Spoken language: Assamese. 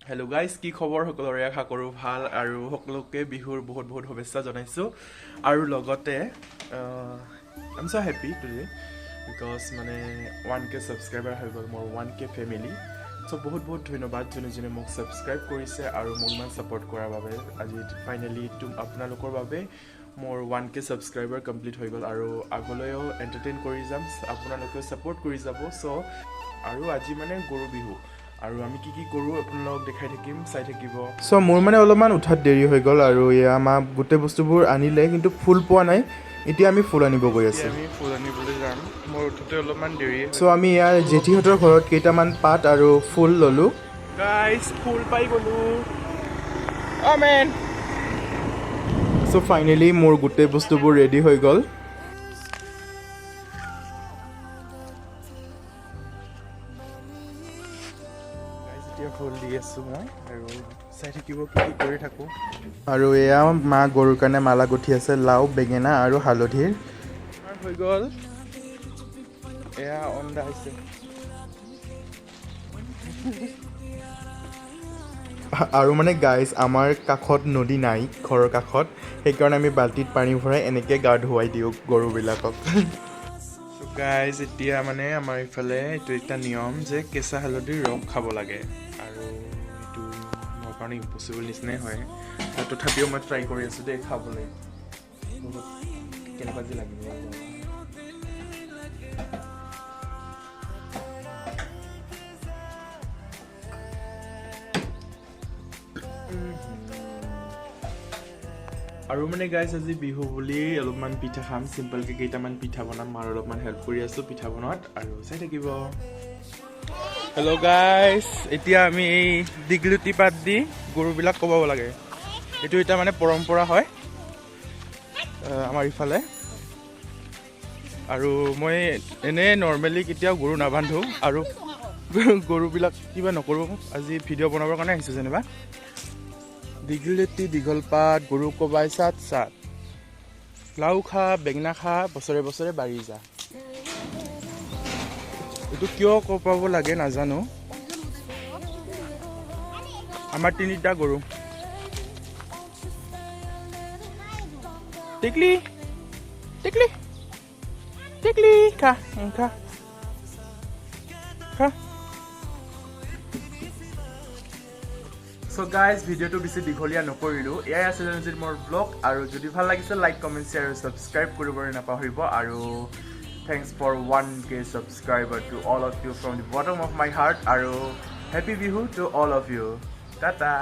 হেল্ল' গাইজ, কি খবৰ সকলোৰে? আশা কৰোঁ ভাল আৰু সকলোকে বিহুৰ বহুত বহুত শুভেচ্ছা জনাইছোঁ। আৰু লগতে I am so happy today because মানে 1K subscriber হৈ গ'ল মোৰ, 1K family. চ' বহুত বহুত ধন্যবাদ যোনে যোনে মোক ছাবস্ক্ৰাইব কৰিছে আৰু মোক ইমান ছাপৰ্ট কৰাৰ বাবে। আজি ফাইনেলি আপোনালোকৰ বাবে মোৰ 1K subscriber complete হৈ গ'ল আৰু আগলৈও এণ্টাৰটেইন কৰি যাম, আপোনালোকেও ছাপৰ্ট কৰি যাব। চ' আৰু আজি মানে গৰু বিহু আৰু আমি কি কি কৰোঁ আপোনালোকক দেখাই থাকিম, চাই থাকিব। চ' মোৰ মানে অলপমান উঠাত দেৰি হৈ গ'ল আৰু এয়া মা গোটেই বস্তুবোৰ আনিলে, কিন্তু ফুল পোৱা নাই। এতিয়া আমি ফুল আনিব গৈ আছোঁ। আমি ফুল আনিবলৈ যাম, মোৰ উঠোতে অলপমান দেৰি। চ' আমি ইয়াৰ জেঠীহঁতৰ ঘৰত কেইটামান পাত আৰু ফুল ল'লোঁ। গাইজ, ফুল পাই গ'লো। অ' মেন। চ' ফাইনেলি মোৰ গোটেই বস্তুবোৰ ৰেডি হৈ গ'ল। এতিয়া ফুল দি আছোঁ মই আৰু চাই থাকিব কি কি কৰি থাকোঁ। আৰু এয়া মা গৰুৰ কাৰণে মালা গুঠি আছে, লাও, বেঙেনা আৰু হালধিৰ। হৈ গ'ল, এয়া অন্দা হৈছে। আৰু মানে গাইজ, আমাৰ কাষত নদী নাই ঘৰৰ কাষত, সেইকাৰণে আমি বাল্টিত পানী ভৰাই এনেকৈ গা ধুৱাই দিওঁ গৰুবিলাকক। চ' গাইজ, এতিয়া মানে আমাৰ ইফালে এইটো এটা নিয়ম যে কেঁচা হালধিৰ ৰস খাব লাগে আৰু এইটো মোৰ কাৰণে ইম্পচিবল নিচিনাই হয়, তথাপিও মই ট্ৰাই কৰি আছোঁ দেই খাবলৈ। বহুত কেনেকুৱা যে লাগিব। আৰু মানে গাইজ, আজি বিহু বুলি অলপমান পিঠা খাম, চিম্পলকৈ কেইটামান পিঠা বনাম। মাৰ অলপমান হেল্প কৰি আছোঁ পিঠা বনোৱাত আৰু চাই থাকিব। হেল্ল' গাইজ, এতিয়া আমি এই দীঘলতি পাত দি গৰুবিলাক কবাব লাগে। এইটো এটা মানে পৰম্পৰা হয় আমাৰ ইফালে। আৰু মই এনেই নৰ্মেলি কেতিয়াও গৰু নাবান্ধো আৰু গৰুবিলাক কিবা নকৰোঁ, আজি ভিডিঅ' বনাবৰ কাৰণে আহিছোঁ যেনিবা। দীঘলতি দীঘল পাত, গৰু কবাই চাত চাত, লাও খা বেঙেনা খা, বছৰে বছৰে বাঢ়ি যা। এইটো কিয় কপাব লাগে নাজানো। আমাৰ তিনিটা গৰু। টিকলি টিকলি টিকলি, খা খা খা। চ' গাইজ, ভিডিঅ'টো বেছি দীঘলীয়া নকৰিলোঁ। এয়াই আছিলে আজিৰ মোৰ ব্লগ আৰু যদি ভাল লাগিছে লাইক, কমেণ্ট, শ্বেয়াৰ আৰু ছাবস্ক্ৰাইব কৰিবলৈ নাপাহৰিব। আৰু thanks for 1K subscriber to all of you from the bottom of my heart আৰু happy Bihu to all of you. Tata.